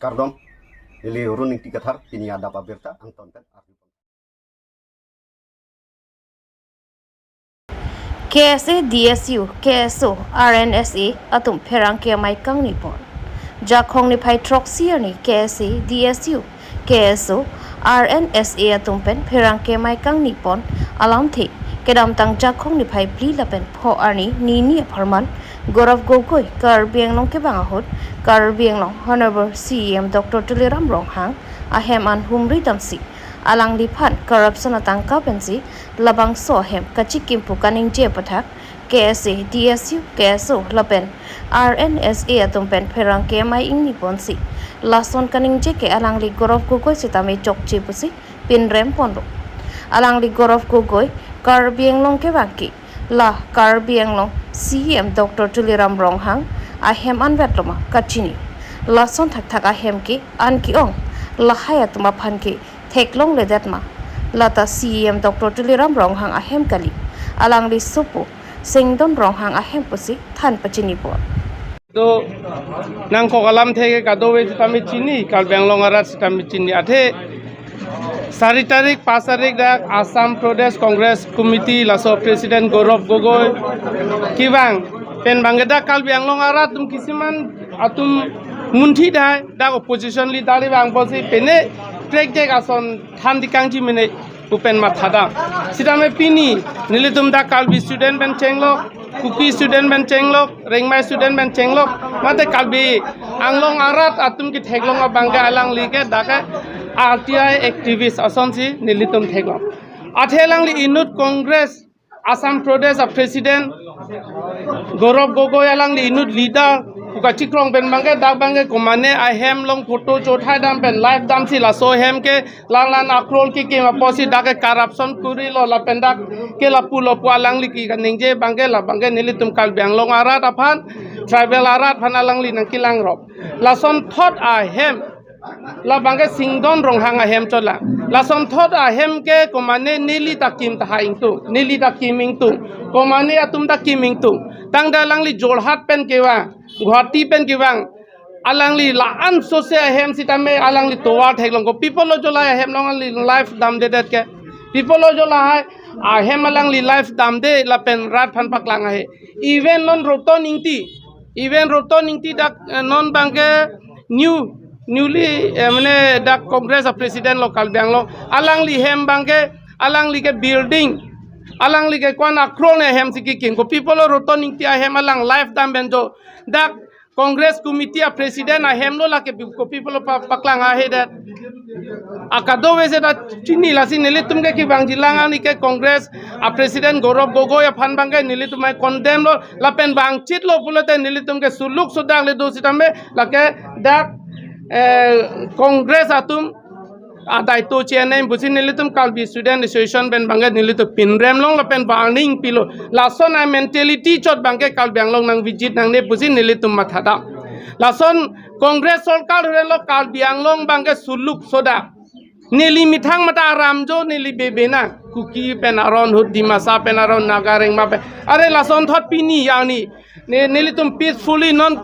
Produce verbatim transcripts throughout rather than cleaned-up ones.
Kardom, neli Run Ingti Kathar, pini adap abirta angton pen arju. K S A, D S U, K S O, R N S A atum pherangke amei kangni pon. Jakhong niphai throksi arni K S A, D S U, K S O, R N S A atum pen pherangke amei kangni pon alamthe kedamtang Jakhong niphai phli lapen pho arni nini apharman Gaurav Gogoi Karbi Anglong kevang ahut Karbi Anglong Honorable C E M Doctor Tuliram Ronghang ahem an humri damsi alangliphan corruption atangka pensi labangso ahem kachikim pu kaningje aputhak K S A, D S U, K S O lapen R N S A atum pen pherangke amei ingni ponsi lason kaningje ke alangli Gaurav Gogoi sitame chokche pusi pinrem ponlo. Alangli Gaurav Gogoi Karbi Anglong kevang ke la Karbi Anglong C E M Doctor Tuliram Ronghang ahem anvet loma kachini. Lason thakthak ahem ke an ke-ong lahai atum aphan ke theklongledet ma? Lata C E M Doctor Tuliram Ronghang ahem kali, alangli sopo Singdon Ronghang ahem pusi than pachini pon. To nangkok alamthe ke kadokave sitame chini, Karbi Anglong arat sitame chini. Athe sari tarik, pas tarik dak Assam Pradesh Congress Committee laso President Gaurav Gogoi kevang pen bangke dak Karbi Anglong arat atum kisiman atum munthi dai, dak opposition leader le vang pusi pine prekjek ason than dikangji mene pu pen mathadam. Sitame pini nelitum dak Karbi student pen chenglok, Kuki student pen chenglok, Rengmei student pen chenglok, mate Karbi Anglong arat atum ketheklong abangke alangli ke dak R T I activist asonsi nelitum theklong. Athe alangli inut Congress Assam Pradesh a President Gaurav Gogoi alangli inut leader pu kachikrong pen bangke dak bangke komane ahem along photo chothai dam pen live damsi laso ahem ke langlan akrol kekim apotsi dak ke corruption kurilo lapen dak ke lapu lapu alangli ke kaningje bangke la bangke nelitum Karbi Anglong arat aphan, tribal arat aphan alangli nangkelangrop. Lason thot ahem, la bangke Singdon Ronghang ahem chola. Lason thot ahem ke komane neli ta kim tahai ingtung, neli ta kim ingtung, komane atum ta kim ingtung. Tangte alangli Jorhat pen kevang, Guwahati pen kevang, alangli la-an sose ahem sitame alangli tovar theklong ko. Pi apotlo jo la ahem along alangli live damdedet ke? Pi apotlo jo la hai ahem alangli live damde lapen rat aphan paklang ahe? Even non Roton Ingti, even Roton Ingti dak, eh, non bangke new, newly, eh, mane dak Congress a President lo Karbi Anglong, alangli hem bangke, alangli ke building, alangli ke ko-an akrol ne ahem si kekim. Kopi apotlo Roton Ingti ahem alang live dam pen jo dak Congress Committee a President ahem lo lake kopi apotlo pa-, paklang ahedet? Akadokave seta chini, lasi nelitum ke kevangji lang ani ke Congress a President Gaurav Gogoi aphan bangke nelitum ai condemn lo, lapen vangchit lo pulote nelitum ke suluk sodak le do sitame lake dak, eh, Congress atum adaito chennai pusi nelitum Karbi Student Association pen bangke nelitum pinrem long lapen warning pilo. Lason a mentality chot bangke Karbi Anglong nang visit nangne pusi nelitum mathadam. Lason Congress sorkar hurelo Karbi Anglong bangke suluk sodak. Neli methang mata aram jo neli bebe na. Kuki pen aron ahut, Dimasa pen aron, Naga Rengma pen. Are lason thot pini yang ni. Ne-, nelitum peacefully non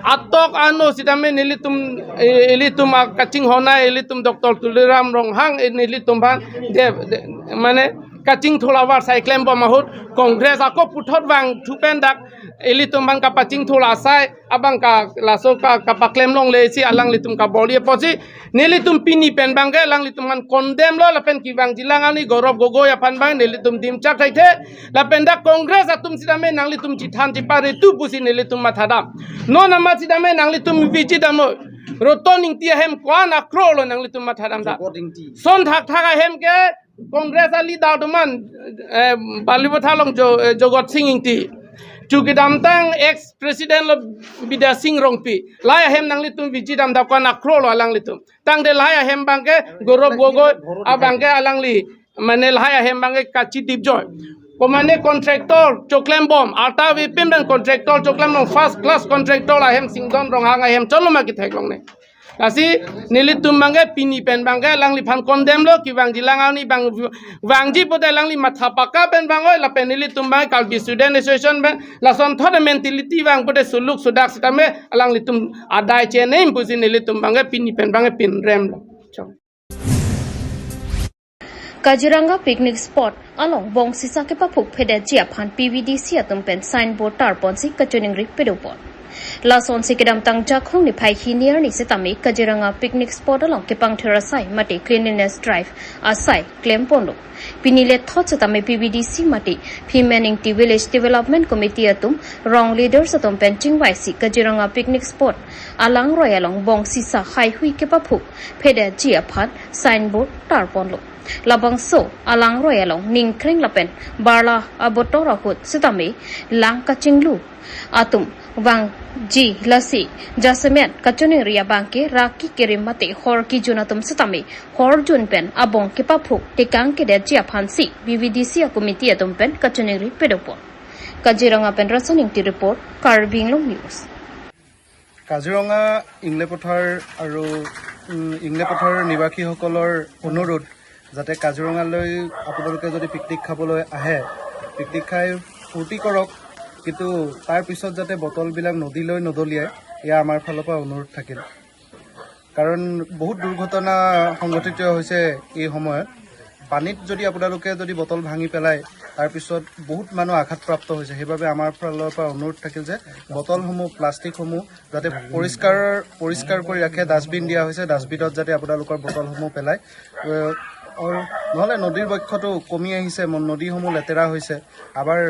atok ano sitame nelitum, eh, ilitum a kachinghon ai, ilitum Doctor Tuliram Ronghang, eh, nelitum aphan de, de, mane kachingthur avar sai klembom ahut Congress ako puthot vangthu pen dak ilitum aphan kapachingthur asai abang ka laso ka kapaklem longle si alanglitum kabor-i apotsi nelitum pini pen bangke alanglitum aphan condemn lo lapen kevangji lang ani Gaurav Gogoi aphan bang nelitum dimchak thaithe lapen dak Congress atum sitame nanglitum chethan cheparetu pusi nelitum mathadam. Non amat sitame nanglitum visit damlo. Roton Ingti ahem ko-an akrol lo nanglitum mathadam ta. Jogod Ingti. Son thakthak ahem ke Congress a leader doman, eh, Balipathar along Jo-, eh, Jogod Sing Ingti. Chu kedamtang ex president lo Bidya Sing Rongpi. Lahai ahem nanglitum visit dam dak ko-an akrol lo alanglitum. Tangte lahai ahem bangke Gaurav Gogoi abangke alangli, mane lahai ahem bangke kachidip joi. Komane contractor choklembom, arta vepin pen contractor choklembom, first class contractor ahem Singdon Ronghang ahem cholo ma kethek longne. Lasi nelitum abangke pini pen abangke alangliphan condemn lo, kevangji alang arni abang vangji pute alangli matha paka pen vang-oi, lapen nelitum abangke Karbi Student Association pen lason thot mentality vang pute suluk sudak sitame alanglitum adai chenem pusi nelitum abangke pini pen abangke pinrem lo. Kaziranga picnic spot along bongsisa kepaphuk phedetji aphan P V D C atum pen signboard tarponsi kachiningri pedopon. Lasonsi kedamtang Jakhong niphai hini arni sitame Kaziranga picnic spot along kepangthir asai mate cleanliness drive asai klemponlo. Pini lethot sitame P V D C mate Phimen Ingti Village Development Committee atum rong leaders atum pen chingvaisi Kaziranga picnic spot alangroi along bongsisa haihui kepaphuk phedetji aphan signboard tarponlo. Labangso alangroi along ningkreng lapen barla abotor ahut sitame lang kachinglu atum vangji, lasi jasemet kachiningri abangke raki kerim mate hor kijun atum sitame horjun pen abong kepaphuk tekang kedetji aphansi P V D C a-committee atum pen kachiningri pedopon. Kaziranga pen Rasan Ingti report, Karbi Anglong News. Kaziranga ইংলেপথাৰ আৰু, উম, ইংলেপথাৰ নিবাসীসকলৰ অনুৰোধ যাতে কাজিৰঙালৈ আপোনালোকে যদি পিকনিক খাবলৈ আহে, পিকনিক খাই ফূৰ্তি কৰক, কিন্তু তাৰ পিছত যাতে বটলবিলাক নদীলৈ নদলিয়ায়, এয়া আমাৰ ফালৰ পৰা অনুৰোধ থাকিল। কাৰণ বহুত দুৰ্ঘটনা সংঘটিত হৈছে এই সময়ত। পানীত যদি আপোনালোকে যদি বটল ভাঙি পেলায়, তাৰ পিছত বহুত মানুহ আঘাতপ্ৰাপ্ত হৈছে। সেইবাবে আমাৰ ফালৰ পৰা অনুৰোধ থাকিল যে বটলসমূহ, প্লাষ্টিকসমূহ যাতে পৰিষ্কাৰ, পৰিষ্কাৰ কৰি ৰাখে, ডাষ্টবিন দিয়া হৈছে, ডাষ্টবিনত যাতে আপোনালোকৰ বটলসমূহ পেলায়। এ, আৰু নহ'লে নদীৰ বক্ষটো কমি আহিছে, ম-, নদীসমূহ লেতেৰা হৈছে। আমাৰ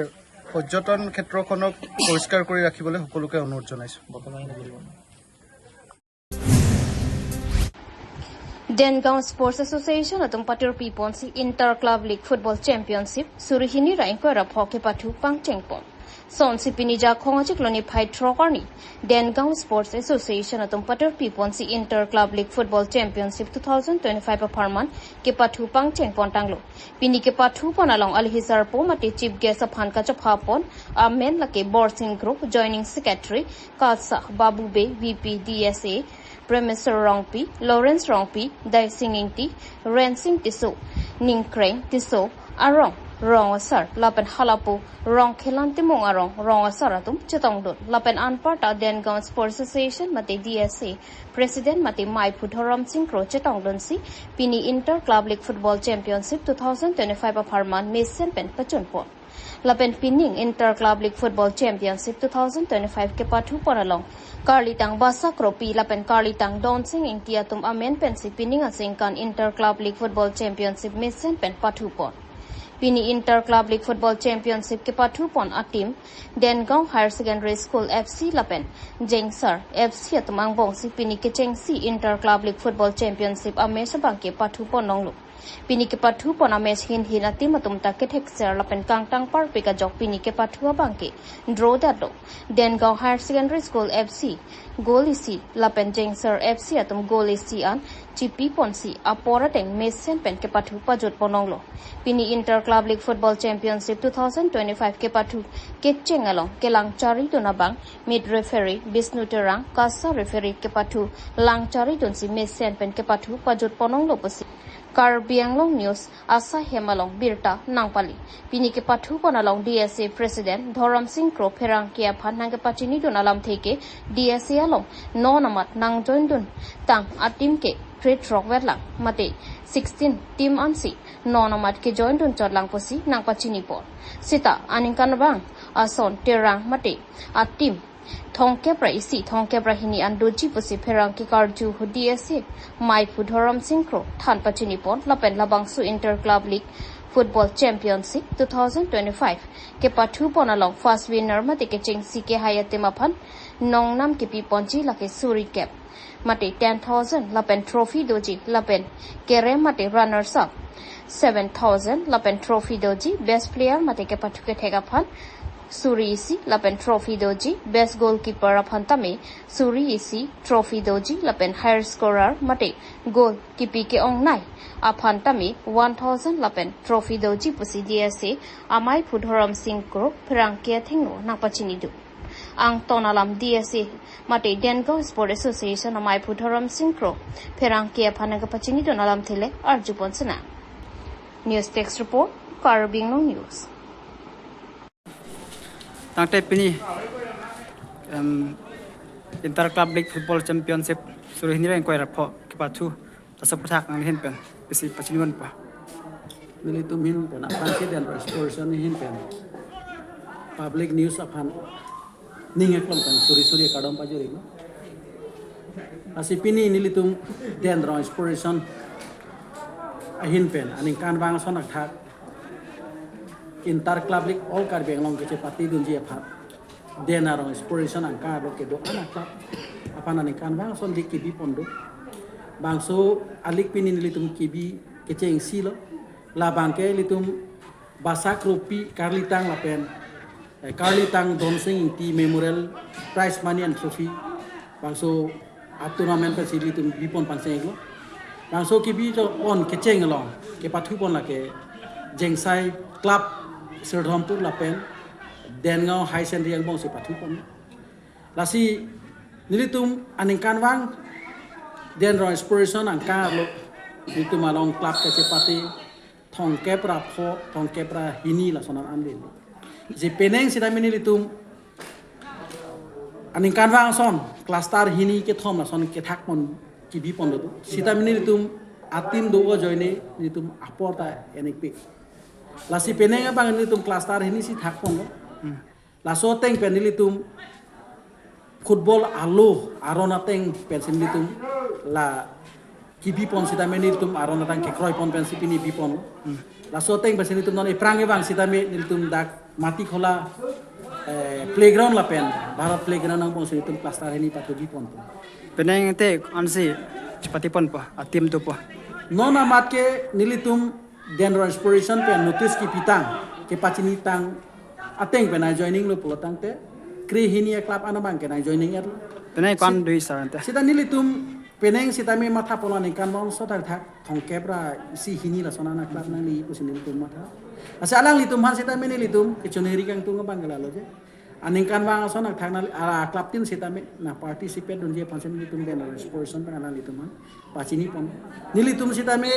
পৰ্যটন ক্ষেত্ৰখনক পৰিষ্কাৰ কৰি ৰাখিবলৈ সকলোকে অনুৰোধ জনাইছোঁ। Dengaon Sports Association atum patirpiponsi Inter Club League Football Championship suri hini ra ingkoi ra pho kepathu pangchengpon. Sonsi pini Jakhong achiklo niphai throk arni Dengaon Sports Association atum patirpiponsi Inter Club League Football Championship two thousand twenty-five apharman kepathu pangchengpon tanglo. Pini kepathupon along alihi sarpo mate chief guest aphan kachephapon amen lake Borsing Kro, joining secretary Kasa Babu Bey, V P D S A, Premeswar Rongpi, Lawrence Rongpi, Daising Ingti, Rensing Tisso, Ningkreng Tisso arong rong asar lapen halapu Rongkhelan Timung arong rong asar atum chetongdun. Lapen anparta Dengaon Sports Association mate D S A President mate Maiphu Dhorom Sing Kro chetongdunsi pini Inter Club League Football Championship two thousand twenty-five apharman mesen pen pachunpon. Lapen pining Inter Club League Football Championship two thousand twenty-five kepathupon along Karlitang Basa Kropi lapen Karlitang Donsing Ingti atum amen pensi pining aningkan Inter Club League Football Championship mesen pen pathupon. Pini Inter Club League Football Championship kepathupon a-team Dengaon Higher Secondary School F C lapen Jengsar F C atum angbongsi pini kechengsi Inter Club League Football Championship a-match abangke pathupon longlo. Pini kepathupon a-match hin hin a-team atum ta kethekser lapen kangtang parpik ajok pini kepathu abangke draw detlo. Dengaon Higher Secondary School F C goal isi lapen Jengsar F C atum goal isi an chipiponsi apor ateng mesen pen kepathu pajutpon longlo. Pini Inter Club League Football Championship two thousand twenty-five kepathu kecheng along kelang charidun abang mid referee Bisnu Terang, kasa referee kepathu lang charidunsi mesen pen kepathu pajutpon longlo pusi Karbi Anglong News asai hem along birta nangpali. Pini kepathupon along D S A President Dhorom Sing Kro pherangke aphan nangkepachinidun alamthe ke D S A along non amat nangjoindun tang a-team ke phre throk vetlang mate sixteen team ansi non amat kejoindun chotlang pusi nangpachinipon. Sita aningkan abang ason Terang mate a-team thomkep ra isi, thomkep ra hini an doji pusi pherangke karju ahut D S A Maiphu Dhorom Sing Kro than pachinipon. Lapen labangso Inter Club League Football Championship two thousand twenty-five kepathupon along first winner mate kechengsi kehai a-team aphan nongnam kepiponji lake suri kep mate ten thousand lapen trophy doji, lapen kerem mate runners up seven thousand lapen trophy doji, best player mate kepathu kethek aphan suri isi lapen trophy doji, best goalkeeper aphan tame suri isi trophy doji, lapen higher scorer mate goal kipi ke-ongnei aphan tame one thousand lapen trophy doji pusi D S A Maiphu Dhorom Sing Kro pherangke athengno nangpachinidun. Angton alam D S A mate Dengaon Sport Association amei aphu Dhorom Sing Kro pherangke aphan nangkepachinidun alamthe le arjupon sena. News Desk Report, Karbi Anglong News. Tangte pini, em, Inter Club League Football Championship suri hini ra ingkoi ra pho kepathu, laso aphuthak nangli ahin pen pisi pachinidunpo. Nelitum ahin pen, aphrangsi Dengaon Sport Association ahin pen, public news aphan ning eklong pen suri suri kardom pajirlo. Lasi pini nelitum Dengaon Sport Association ahin pen aningkanvang ason athak Inter Club League All Karbi Anglong kechepatedunji aphan Dengaon Sport Association angkang arlo kedo-an a-club aphan aningkanvang ason league kebipon do. Bangso a-league pini nelitum kebi kechengsi lo. Labang ke ilitum Basakropi Karlitang lapen, eh, Karlitang Donsing Ingti Memorial Prize Money and Trophy. Bangso a-tournament pensi ilitum bipon pangseng lo. Bangso kebi chot pon kecheng along kepathupon lake Jengsai Club Serdhompur lapen Dengaon High Secondary angbongsi pathupon. Lasi nelitum aningkanvang Dengaon Sport Association angkang arlo nelitum along club kechepate thomkep ra pho, thomkep ra hini lason an-an le. Si penang sitame nelitum aningkanvang ason cluster hini kethom lason kethakpon kebipon do. Sitame nelitum a-team do ajoine nelitum apor ta enikpik. Lasi penang abang nelitum cluster hini si thakpon do. Hmm. Laso ateng pen nelitum football alo aron ateng pensi nelitum la kebipon sitame nelitum aron ateng kekroipon pensi pini bipon. Hmm. Laso ateng pensi nelitum non ephrang evang sitame nelitum dak Matikhola, eh, playground lapen Bharat playground angbongsi nelitum cluster hini pathu bipon. Penang te ansi chepatiponpo, a-team dopo. Non amat ke nelitum Dengaon Sport Association pen notice kepitang, kepachinitang ateng pen nangjoining lo pulo tangte, krehini a-club an abang ke nangjoining-etlo. Penang ko-an si- do-i sir ante? Sita nelitum penang sitame matha pulo aningkanvang ason athak thomkep ra isi hini lason an a-club nangli pusi nelitum matha. Lasi alanglitum aphan sitame nelitum kechoneri kangtung abang ke lalo je. Aningkanvang ason athak nangli, ah, club team sitame nang-participate dunji aphansi nelitum Dengaon Sport Association pen alanglitum aphan pachinipon. Nelitum sitame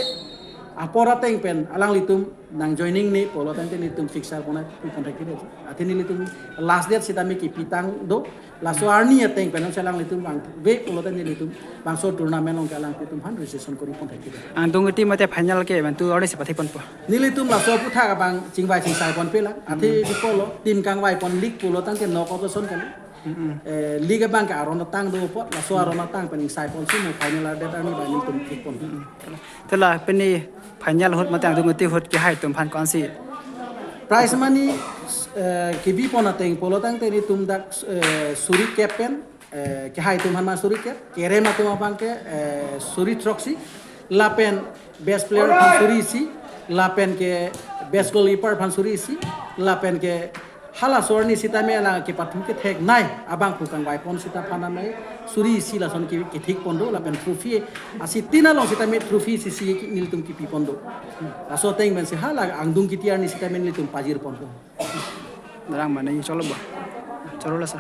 apor ateng pen alanglitum nangjoining-ne pulo tangte nelitum fixture pon-ai pipon thekji. Athe nelitum last date sitame kepitang do. Laso arni ateng pen si alanglitum vangve pulo tangte nelitum bangso tournament along ke alanglitum aphan registration koripon thekji. Angdung team mate final ke mantu arni si pathiponpo. Nelitum laso aphuthak abang chingvai chingsaiponpe lang. Athe Hmm. di pulo, team kangvaipon league pulo tangte knockout ason kali. Hmm. Eh, league abang ke aron atang do apot, laso aron atang pen ingsaiponsi mo final ardet arni abang nelitum thikpon. Hmm. Te la pini final ahut mate angdung ati ahut kehai atum aphan ko-ansi? Prize money, eh, kebipon ateng pulo tangte nelitum dak, eh, suri kep pen, eh, kehai atum aphan ma suri kep, kerem atum abang ke, eh, suri throksi, lapen best player aphan suri isi, lapen ke best goalkeeper aphan suri isi, lapen ke halaso arni sitame alang kepathu ketheknei abangphu kangvaipon sita aphan amei suri isi lason ke kethikpon do, lapen trophy asitin along sitame trophy isi isi nelitum kepipon do. Laso ateng pensi hala angdung kiti arni sitame nelitum pajirpon do. Darang mane cholo ba? Cholo la sir.